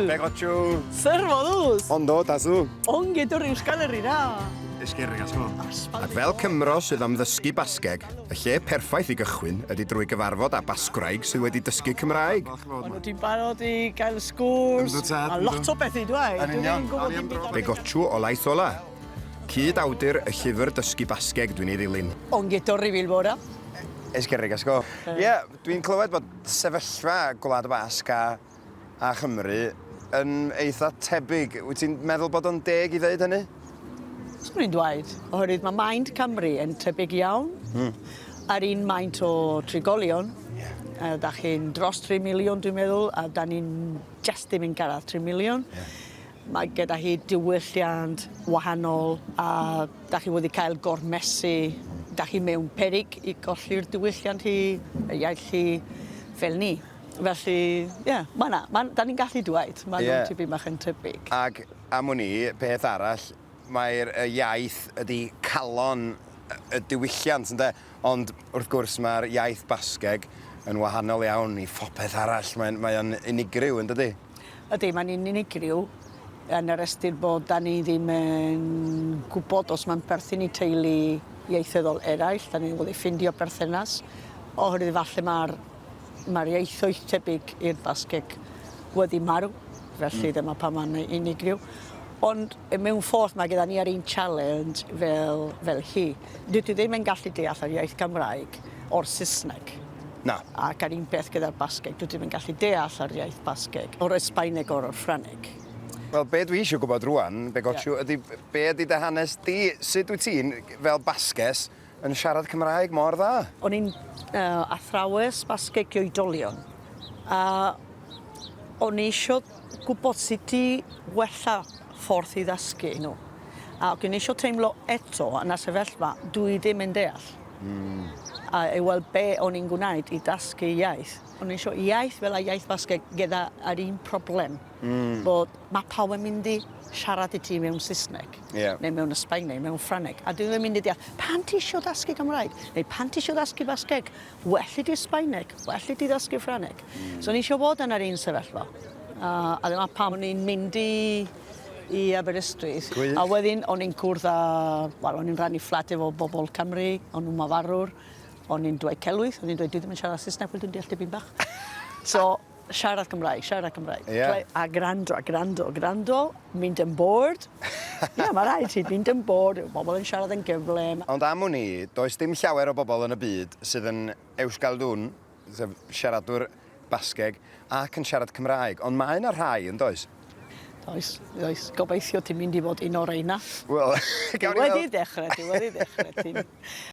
Begotxu! Zer moduz? Ondo, ta zu? Ongi etorri Euskal Herrira! Eskerrik asko. Ac fel Cymro sydd am ddysgu Basgeg, y lle perffaith i gychwyn ydy drwy gyfarfod â Basgwraig sydd wedi dysgu Cymraeg. Maen nhw ti'n barod i gael sgwrs. Yndw tad, A lot o bethau dweud. Yn union. Dwi ddim yn gwybod dim byd am Begotxu Olaizola, cyd-awdur y llyfr dysgu Basgeg dwi'n ei ddilyn. Ongi etorri Bilbora. Eskerrik asko. Ie, dwi'n clywed bod sefyllfa Gwlad y Basg a, a Chymru yn eitha tebyg. Wyt ti'n meddwl bod o'n deg i ddeud hynny? Swn i'n dweud, oherwydd mae maint Cymru yn tebyg iawn. Ar un maint o trigolion. Yeah. Da chi'n dros 3 miliwn dwi'n meddwl, a da ni'n just ddim yn cyrraedd 3 miliwn. Yeah. Mae gyda hi diwylliant wahanol a da chi wedi cael gormesu. Da chi mewn peryg i golli'r diwylliant hi, y iaith hi, fel ni. Felly, ie, yeah, mae 'na. Ma, da ni'n gallu dweud, mae nhw'n tipyn bach yn tebyg. Ac am wn i, peth arall, mae'r y iaith ydy calon y diwylliant, ynde? Ond wrth gwrs mae'r iaith Basgeg yn wahanol iawn i phopeth arall. Mae'n mae o'n unigryw, yn dydy? Ydy, mae'n un unigryw yn yr ystyr bod da ni ddim yn gwybod os mae'n perthyn i teulu ieithyddol eraill, da ni wedi ffindio perthynas, oherwydd falle mae'r mae ieithoedd tebyg i'r Basgeg wedi marw, felly dyma pam mae'n unigryw. Ond mewn ffordd mae gyda ni yr un challenge fel hi. Dwi ddim yn gallu deall yr iaith Gymraeg o'r Saesneg. Na. Ac yr un peth gyda'r Basgeg, dwi ddim yn gallu deall yr iaith Basgeg o'r Sbaeneg o'r Ffrangeg. Wel, be dwi eisiau gwybod rwan, Begotxu, ydy be ydy dy hanes di? Sut wyt ti'n, fel Basges, yn siarad Cymraeg mor dda? O'n i'n athrawes Basgeg i oedolion, a o'n i eisiau gwybod sut i wella ffordd i ddysgu nhw. Ac o'n i eisiau teimlo eto yn y sefyllfa, dwi ddim yn deall. A i weld be o'n i'n gwneud i dysgu iaith. O'n i eisiau iaith fel y iaith Basgeg gyda yr un problem. Bod mae pawb yn mynd i siarad i ti mewn Saesneg. Neu mewn Sbaeneg, mewn Ffrangeg. A dwi ddim yn mynd i deall, pan ti eisiau dysgu Gymraeg? Neu pan ti eisiau dysgu Basgeg? Well i ti Sbaeneg, well i ti ddysgu Ffrangeg. So o'n i eisiau bod yn yr un sefyllfa. A dyma pam o'n i'n mynd i Aberystwyth. Gwych. A wedyn o'n i'n cwrdd â, wel, o'n i'n rhannu fflat efo bobl Cymru, o'n nhw'n myfyrwyr, o'n i'n dweud celwydd, o'n i'n dweud dwi ddim yn siarad Saesneg, wel dwi'n deall dipyn bach. So, siarad Cymraeg, siarad Cymraeg. A gwrando, a gwrando, gwrando, mynd yn bored. Ie, yeah, mae rhaid ti mynd yn bored, bobl yn siarad yn gyflym. Ond am wn i, does dim llawer o bobl yn y byd sydd yn Euskaldun, sef siaradwr Basgeg, ac yn siarad Cymraeg. Ond mae yna rhai, yn does? Does, does. Gobeithio ti'n mynd i fod un o'r reina. Wel, Ti gawn ni wedi weld. dechrau, ti wedi dechrau. Ti'n.